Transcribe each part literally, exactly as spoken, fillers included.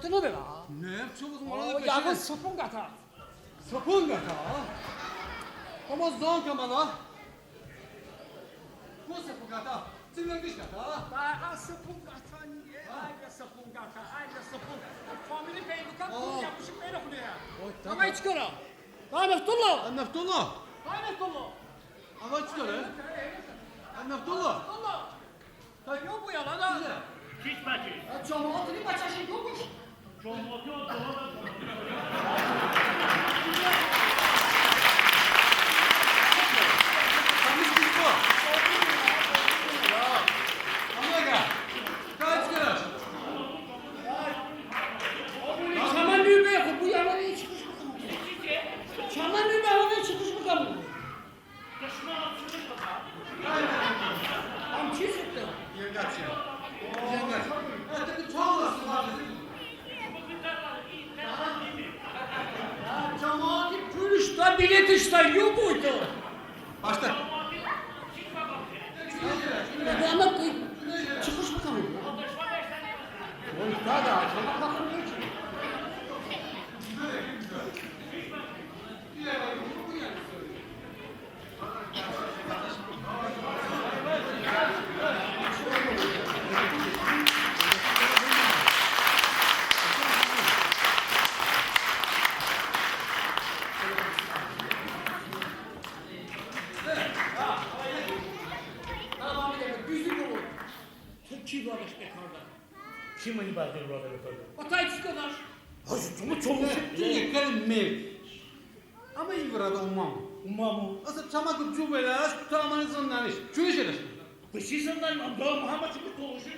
Nıbe la. Ne, çı bızın, o, mıra yəğın sıpon qətə. Sıpon qətə? Əmma zınkəm ələ. Ko sıpon qətə? Çimerdiş qətə? Ay, sıpon qətə niye? Ay, sıpon qətə, ay, sıpon. Kamili peyduka, ko yapışıq peyduka niye? Oy, tamam. Əmma hiç kərə. Ay, Nəftullah! Ay, Nəftullah! Ay, Nəftullah! Əmma hiç kərə. Ay, Nəftullah! Nəftullah! Yo bu yalan ha. Çiç bə çiç. Cəmaatı bə çəşi yoxmuş. Cəmaatı yox, cəmaatı. Təmiz qız bu. Amma gəl. Qaç qıraş. Çəmən nübə bu yalan hiç. Çəmən nübə bu çıkış mı qabul? Əm çi şıqdı? Yengaç ya. Yengaç. Ə, tı çoğ olasın, var. Cəmaati pul ıştə, bilet ıştə, yox buydu. Başla. Adamlar çıkış mı qabul? Oy, da, da, cəmaat baxın. Tı ki vərdəş bekardə? Ki mıni bəxtı vərdəş bekardə? Atay çıkınaş. Hacı, tu mı çolmuş? Tı ne kəlmə? Əmə i vırədə umam. Umam. Əsə çəmə kı cu beləş, tı əməni zındəniş. Çu işədəş? Bı çi zındənim, əm da Muhammed kimi konuşur.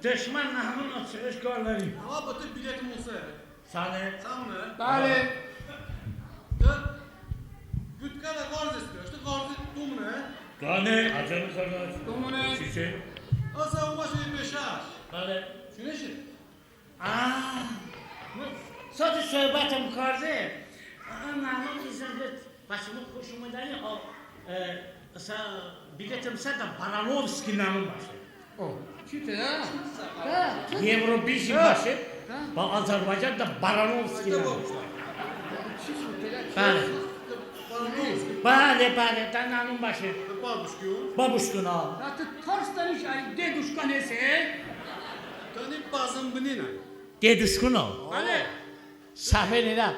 Dışmən nəhmın açıq işkarların. Ama bu tı biletim olsa. Sağ ol. Sağ ol. Bəli. Tı qutkədə ğarz istiyorsun, ğarzi tumne. Qane, acəmi qardaş. Tumne. Çiçe. Asa uvaş beşaş. Bəli. Şuneşi. A, sadəcə söhbətim kardə. A, nəhmın izin ver. Başımı xoşuma dəli, o, e, ısə biletim sədə Baranovski nəhmın başı. O, çiçe, ha? Yevrovision başı, bə Azərbaycanədə Baranovski nəhmın başı. Bəli. Bəli, bəli, da nəhmın başı. Babuşkun. Babuşkun, ha. Da tı tors daniş, ay deduşka nese? Tani bazın bıninə. Deduşkun, ha. Bəli. Səfə nedə?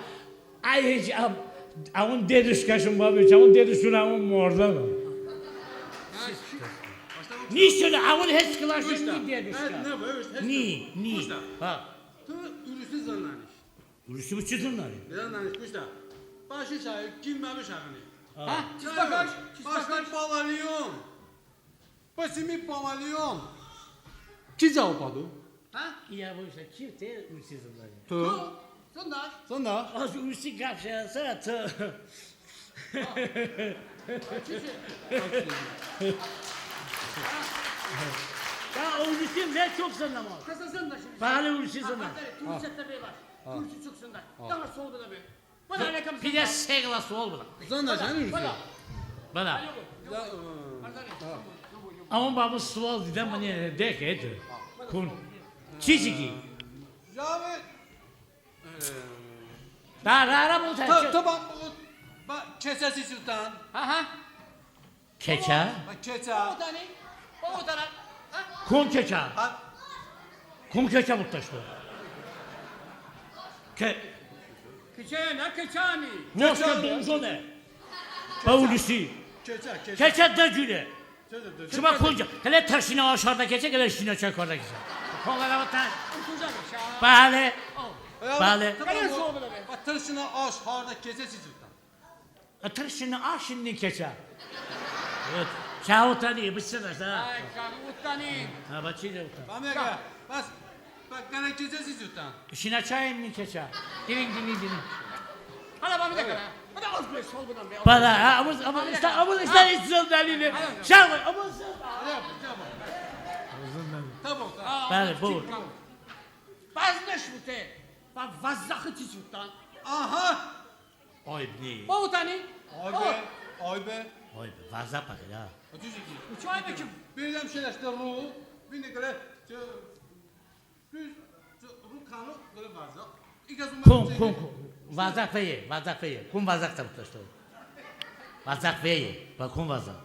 Ay, heç, əv, əvon deduşkaşon, babiş, əvon deduşkon, əvon mordəbən. Niştə, əvon heç klaşon ni deduşka. Ni, ni. Ha. Tı urusi zındəniş? Urusi bı çi zındənim? Zındəniş, quştə. Başı çayı, kim bəbi şağıni? Ha? Çiz bakaş, çiz bakaş. Başı palaliyon. Basimi palaliyon. Ki cavab adı? Ha? Ya bu işte, kim te urusi zındənim? Tı. Zındaş. Zındaş. Az urusi qəp şəsə tı. Ya urusi ve çok zındəm. Kəsə zındaş. Bəli, urusi zındəm. Tursiyyətdə bey var. Tursi çok zındəm. Daha soğudu da bey. Bıdə, əleykum səlam. Bir də seqla sual bıdə. Zındəş, hə, urusi? Bıdə. Əmə bəbə sual didə, mıni de ki, edə. Kun. Çiçiki. Cavit. Bə, bə, bə, bə, bə, bə, keçə sizutən. Ha, ha. Keçə? Bə, keçə. Kon keçə? Ha. Kon keçə bıdəşe? Ke- Keçə, nə keçəni? Noşkə donjone. Bə ulusi. Keçə, keçə. Keçə de cürə. Şımə konca, qılə tırşinə aş hardə keçə, qılə şinə çay hardə keçə. Bəli. Bəli. Bə tırşinə aş hardə keçə, siz utən. Tırşinə aş indi keçə. Çəvotəni, bıçədə. Ay, çəvotəni. Ha, bə çi de utən. Bəməqə, bəs, bə qılə keçə, siz utən. Şinə çay indi keçə. Dirin, dirin, dirin. Hələ bəmə de qılə. Bəli, hə, əmə, əmə, ıştə, əmə, ıştə, hiç zındənin. Şə, əmə, bəli, bu. Bəzneş bıte. Bə vəzəxi çiç votdən? Aha! Ayb ni? Bıvotəni? Aybe, aybe. Aybe, vəzə pəxə ya. Düz ki. Uç aybe ki. Birdən şeləşdə ru, bindi qılə, düz, ru kanı qılə vəzə. Kon, kon, kon. Vəzəx veye, vəzəx veye. Kon vəzəx tə votıştı? Vəzəx veye, bə kon vəzəx.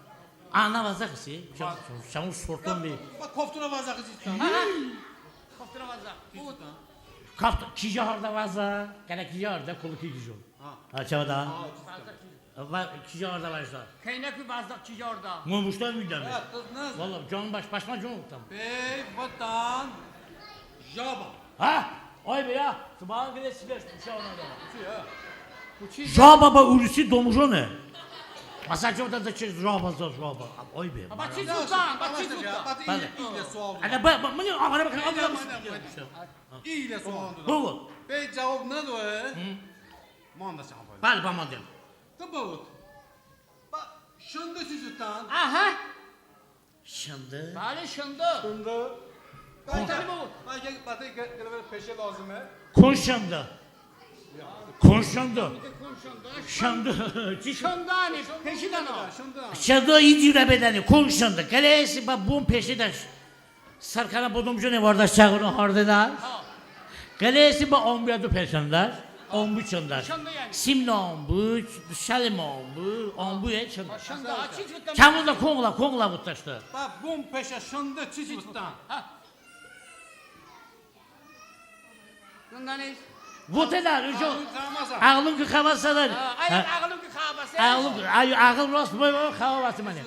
Ana vəzəx si? Şəmə sorton bi. Bə koftonə vəzəx si? Hə, hə. Koftonə vəzəx. Kofto, kicə hardə vəzə, qənə kicə hardə, kolu ki kicə. Ha. Ha, çəvədə. Ha, kicə hardə vəzə. Keynəku vəzəx kicə hardə. Mı bıştə vindəme. Valla, canım baş, başıma can votdəm. Bəy, votən, jaba. Ha? Ay be ya, tı bana qılə siqaret, bir şey olmadı. Kuçi ya? Kuçi? Jaba bə urusi domujon e. Məsələn, orada da ki, jaba, jaba. Ay be. Bə çiç votdən, bə çiç votdən? Bəli. Ədə bə, bə, mıni avara bəkən, avara bəkən. İlə sual doydum. Buyur. Bəy cavab nə doy? Hı. Manda çan. Bəli, bə manda. Tı buyur. Bə şındə çiç votdən? Aha. Şındə? Bəli, şındə. Şındə. Bəli, buyur. Bəli, bəli, peşə lazıme. Kon şındə? Kon şındə? Şındə. Şındə, yəni, peşədə nə? Şındə. Şındə i curə bedəni, kon şındə. Qələyəsi bə bon peşədə. Sərkənə bodomcone vardə, çağırın hardedə. Qələyəsi bə ambuədo peşəndə, ambu çındə. Simnə ambu, şələm ambu, ambu e çındə. Çəmonədə konqlə, konqlə votıştı. Bə bon peşə şındə çiç votdən? Votedə, əğlonku xəbəsə. Əğlonku, əğıl rost, bə xəbəsə məni.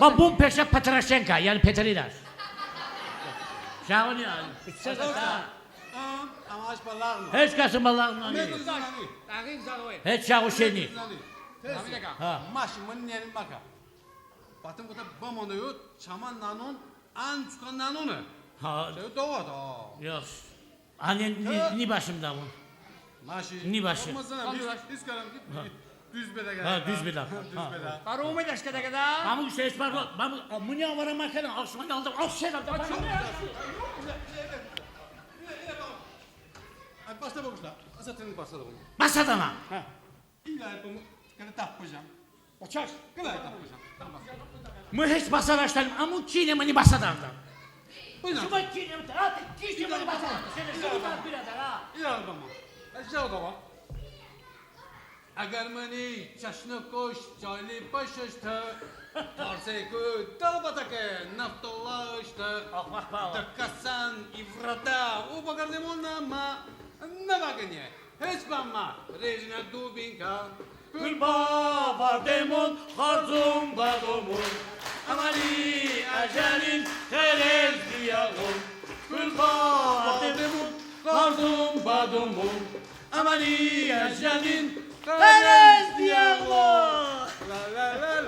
Bə bon peşə Petroşenko, yəni Petridaş. Şəğoni, yəni. Heç kəsin bə lağm nıni. Heç şəğo şeni. Maşi mıni nıni məkə. Bətın votə bə mıni yo, çəmə nənon ən çokə nənone. Ha. Şey, doğru da. Yox. Ani ni, ni bəşım dəvon. Maşi. Ni bəşım. Olmaz, his kərəm ki, düz bedə. Ha, düz bedə. Düz bedə. Bə romə dəşkə dəqədə. Bəmı şey, bəmı, mıni avara məkənən, aşmə yaldı, aşmə yaldı. Başla, başla. Əsətin başla. Başla da. Hə. İlə bımı qılə dəppıjən. Açar. Qılə dəppıjən. Mı heç bəsə dəştənim, əmma kinə mıni bəsə dərdə. Buyurun. Şımə kinə, ha, kinə mıni bəsə dərdə. Şımə bir də, ha. İlə bımı. Əşə o da var. Əgər mıni çəşnə koş, cəli bəşıştı, parseku dəlbətə ki, naftolaştı. Ax, bax, bax. Dıqqəsən ivrədə, o bəqərdemon nəmə, nə bəqəniyə. Heç bəmə, rejnə dubinka. Kul bavardemon, xarzon bə domon. Əməni əcəlin xərəz diyəğon. Kul bavardemon, xarzon bə domon. Əməni əcəlin xərəz diyəğon. La, la, la.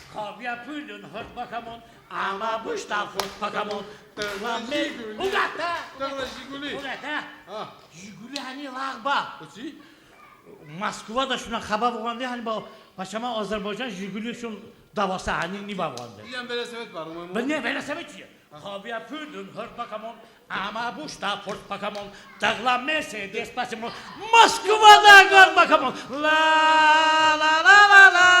Kaviyə pulun hırd bəkəmon, əmə bıştə fırd bəkəmon. Dıqlə Jiquli. Dıqlə Jiquli. Jiquli həni lağ bə. Moskvada şunə xəbə vığande, həni bə, bə çəmə Azərbaycan Jiqulişon dəvasə, həni ni bə vığande. İyən velosiped bə romon. Bə ne velosiped çiye? Kaviyə pulun hırd bəkəmon, əmə bıştə fırd bəkəmon, dıqlə Mersedes bəçəmon, Moskvada qırd bəkəmon. La, la, la, la, la.